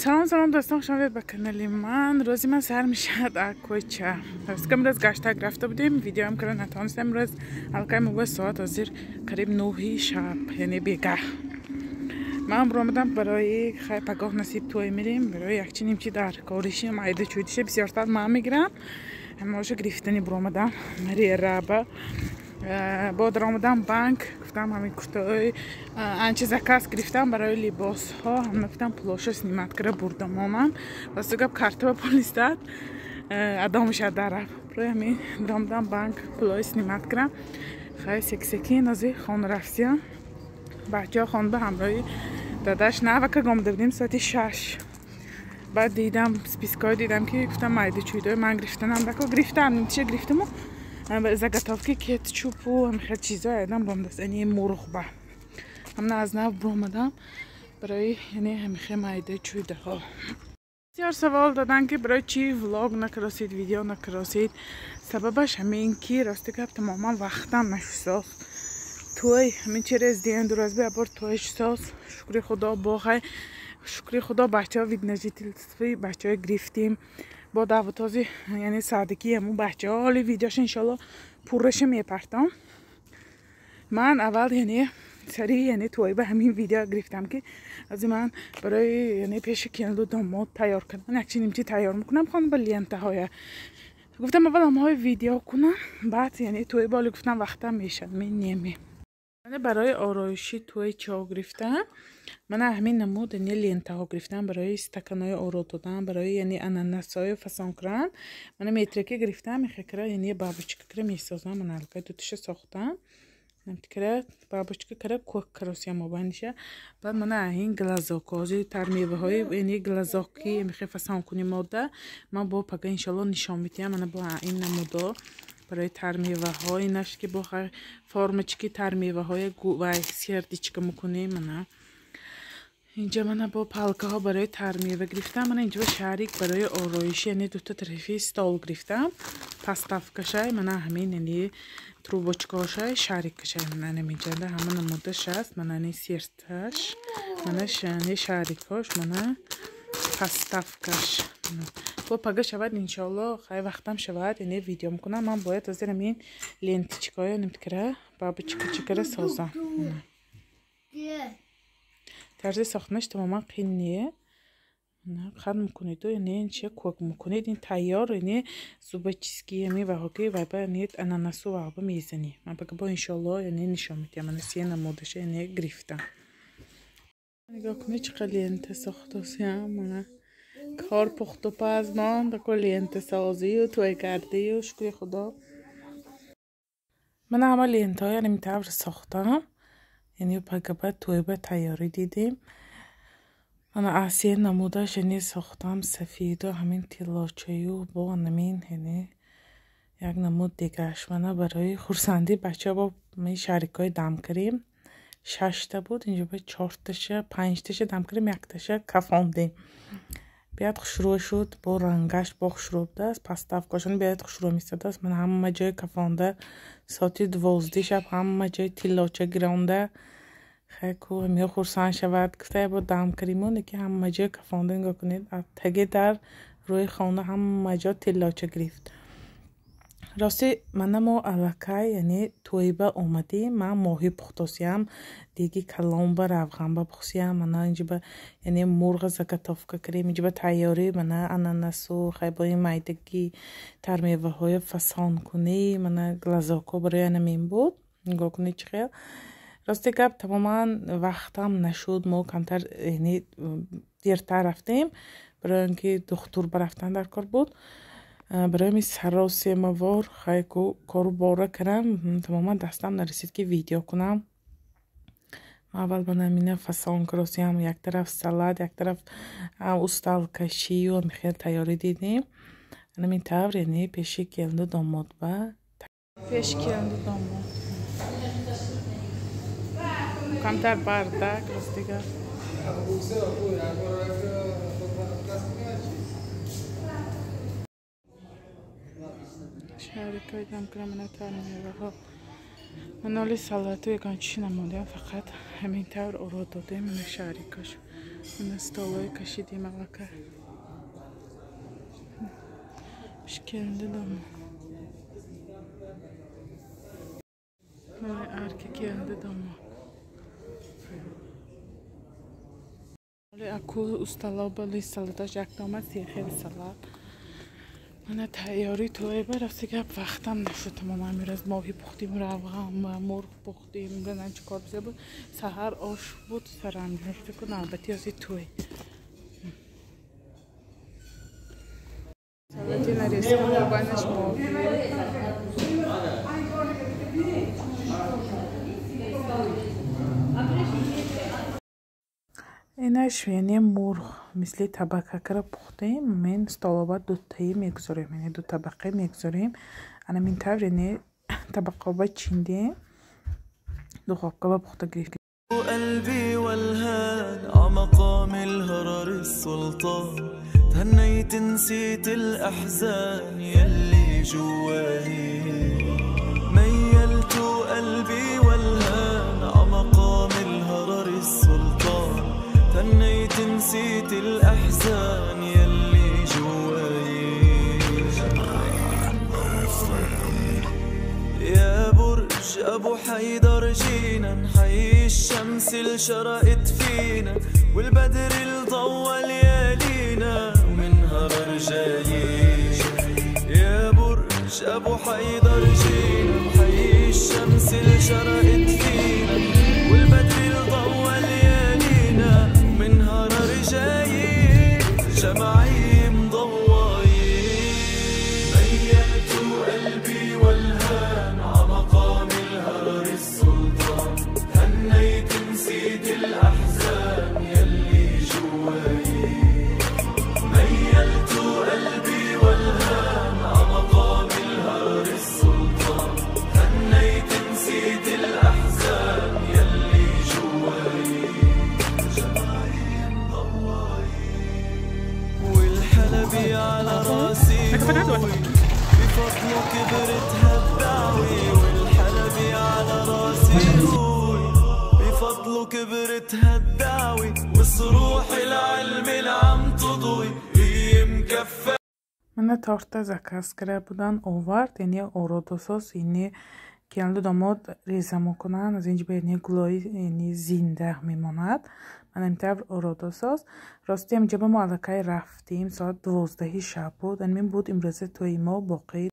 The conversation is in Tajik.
Салом, салом дӯстон, хуш омадед ба канали ман. Рӯзи ман сар мешавад кӯча. Ростика имрӯз гаштак рафта будем, видеоам кара натавонистам. Имрӯз алкай мугӯ соат ҳозир қариб 9 шаб, яъне бегаҳ. Ман баромадам барои хай пагоҳ насиб тӯй мирем, барои якчи нимчи дар кориши майда чӯдиша бисёртар ман мегирам. Ҳамаоша гирифтани баромадам раба. Бо даромадам банк, гуфтам ҳамин куртаҳои анча заказ гирифтам барои либосҳо, ҳама гуфтам пулоша снимать кара бурдам омам. Рости гап картаба пул истад, адо мешавад дар рафт. Барои ҳамин даромадам банк пулои снимать кардам. Хай секи-секи нози хона рафтиям. Бачаҳо хона ба ҳамроҳи дадаш навака омада будем соати 6. Баъд дидам спискҳои дидам ки гуфтам майда чӯйдои ман гирифтанам дако гирифтам, нимтиша гирифтаму заготовки кетчупу ҳамихел чизо ядам бомдаст, яъне мурғба. Ҳамна аз нав биромадам барои яъне ҳамихел майда чӯйдаҳо. Бисёр савол доданд ки барои чӣ влог накаросид, видео накаросид. Сабабаш ҳамин ки рости гап тамоман вақтам нашусоз. Тӯй ҳамин через день ду рӯз бор тӯй шусоз. Шукри Худо бохай, шукри Худо бачаҳо вид на жительствои бачаҳо гирифтем. Бо даъватози яъне садики ҳамун бачаҳо ҳоли видеоша иншоалло пурраша мепартом. Ман аввал яъне сари яъне тӯйба ҳамин видео гирифтам ки аз ман барои яъне пеши келду домод тайёр кардан якчи нимчи тайёр мекунам хона ба лентаҳоя. Гуфтам аввал ҳамаҳои видео кунам, баъд яъне тӯйба ҳоли гуфтам вақтам мешавад, мен неме. Барои ороиши тӯй чо гирифтам. Мана ҳамин намуд яъне лентаҳо гирифтам барои стаканҳои оро додан, барои яъне ананасҳои фасон кардан. Мана метрика гирифтам, мехекара яъне бабочка кара месозам. Мана алкай дуташа сохтам. Намтикара бабочка кара кӯк каросия мобайниша. Баъд мана ин глазокҳо, тармеваҳои яъне глазоки мехе фасон кунӣ мода. Ман бо пага иншоалло нишон медиҳам. Мана бо ин намудо барои тармеваҳо, инаш ки бо формачки тармеваҳои вай сердечка мекунем. Мана инҷа мана бо палкаҳо барои тармева гирифтам. Мана инҷа шарик барои ороиши яъне дута тарафи стол гирифтам. Подставкашай мана ҳамин яъне трубочкаҳошай шарикашай. Мана ҳаминҷанда ҳама намудаш аст. Мана ни серташ, мана яъне шарикҳош, мана подставкаш. Бо пага шавад иншоалло, хай вақтам шавад яъне видео мекунам. Ман бояд ҳозир ҳамин ленточкаҳоя нимкара бабочкачикара созам. Тарзи сохтанаш тамоман қин не. Қад мекунеду яъне инча кӯк мекунед, ин тайёр яъне зубочистки ҳамин ваҳоки вайба яъне ананасу ваҳоба мезанӣ. Ман пага бо иншоалло яъне нишон медиҳам. Мана се намудаша яъне гирифтам. Нигоҳ кунед чӣ қадр лента сохтосиям. Мана кор пухту паз монд, ко лентасозию тӯйгардию, шукри Худо. Мана ҳама лентаҳоя ҳамин тавр сохтам. Яъне пагаба тӯйба тайёрӣ дидем. Мана се намудаш яъне сохтам сафеду ҳамин тиллочаю бо ҳамин яъне як намуд дигаш. Мана барои хурсандӣ бачаҳо бо шарикҳои дам кардем. 6та буд, инҷо ба 4таша, 5таша дам кардем, якташа кафондем. Биёд хушрӯ шуд, бо рангаш бо хушрӯ будааст, подставкашон биёд хушрӯ меистодааст. Ман ҳама ҷой кафонда соати 12 шаб ҳама ҷой тиллоча гиронда. Хай ку ҳамиё хурсанд шавад гуфта бо дам кардиму, лекин ҳама ҷой кафонда. Нигоҳ кунед, таги дар рӯи хона ҳама ҷо тиллоча гирифт. Рости мана мо аллакай яъне тӯйба омадем. Ман моҳӣ пухтосиям, диги калонба равғанба пухсиям. Мана инҷоба яъне мурға заготовка кардем. Инҷоба тайёрӣ мана ананасу хай бо ин майдаги тармеваҳоя фасон кунӣ. Мана глазокҳо барои анамин буд. Нигоҳ кунед чӣ хел. Рости гап тамоман вақтам нашуд. Мо камтар яъне дертар рафтем, барои он ки духтур барафтан дар кор буд. Барои ҳамин саросемавор хай кору бора кардам, тамоман дастам нарасид ки видео кунам. Ман аввал ба намина фасон каросиям, як тараф салат, як тараф усталкашию ҳамихел тайёрӣ дидем. Ҳамин тавр яъне пеши келинду домодба. Пеши келинду домод. Камтар бардак рости гап. Шарикҳои дам кардам, мана тармеваҳо. Ман оли салату ягон чӣ намондем, фақат ҳамин тавр оро додем. Мана шарикаш, мана столое кашидем аллакай. Пишкелинди домод. Мана арка келинди домод. Аку усталобали салаташ якдома сехел салат. Мана тайёрӣ тоеба рафти гап вақтам нашуд тамоман. Имрӯз моҳӣ пухтим, равған, мурғ пухтим, нан чӣ кор бисёр буд. Саҳар ош буд, саранҷом шуд ку навбати ози тӯй. Салати нарезка мобайнаш моҳӣ. Инаш яъне мурғ мисли табакакара пухтем, мен столоба дутаи мегузорем, яъне ду табақа мегузорем. Анамин тавр яъне табақоба чиндем, духовкаба пухта гирифтем. قلبي والهان عمقام الهرر السلطان تهنيت نسيت الأحزان يلي جوالي ميلت قلبي والهان عمقام الهرر السلطان تهنيت نسيت الأحزان يلي جواي يا برج أبو حيدر جينا نحيي الشمس اللي شرقت فينا والبدر اللي ضوى ليالينا ومن هرر جايين يا برج أبو حيدر جينا نحيي الشمس اللي شرقت فينا والبدر اللي ضوى ليالينا ومن هرر جايين جمعي مضوايين ميلت قلبي والهان عمقام الهرر السلطان هنيت نسيت الأحزان يلي جواي ميلت قلبي والهان عمقام الهرر السلطان هنيت نسيت الأحزان يلي جواي جمعي مضوايين والحلبي على راسي بفضله كبرت هالدعوي والحلبي على راسي بفضله كبرت هالدعوي وصروح العلم العم تضوي هي مكفى. Мана торта заказ карда будан, овард, яъне ородосоз, яъне келинду домод реза мекунанд, аз инҷа яъне гулои яъне зинда мемонад. Мана ин тавр ородосоз. Рости ҳаминҷа ба мо аллакай рафтем, соат 12 шаб буд. Ҳамин буд имрӯза тӯи мо боқӣ.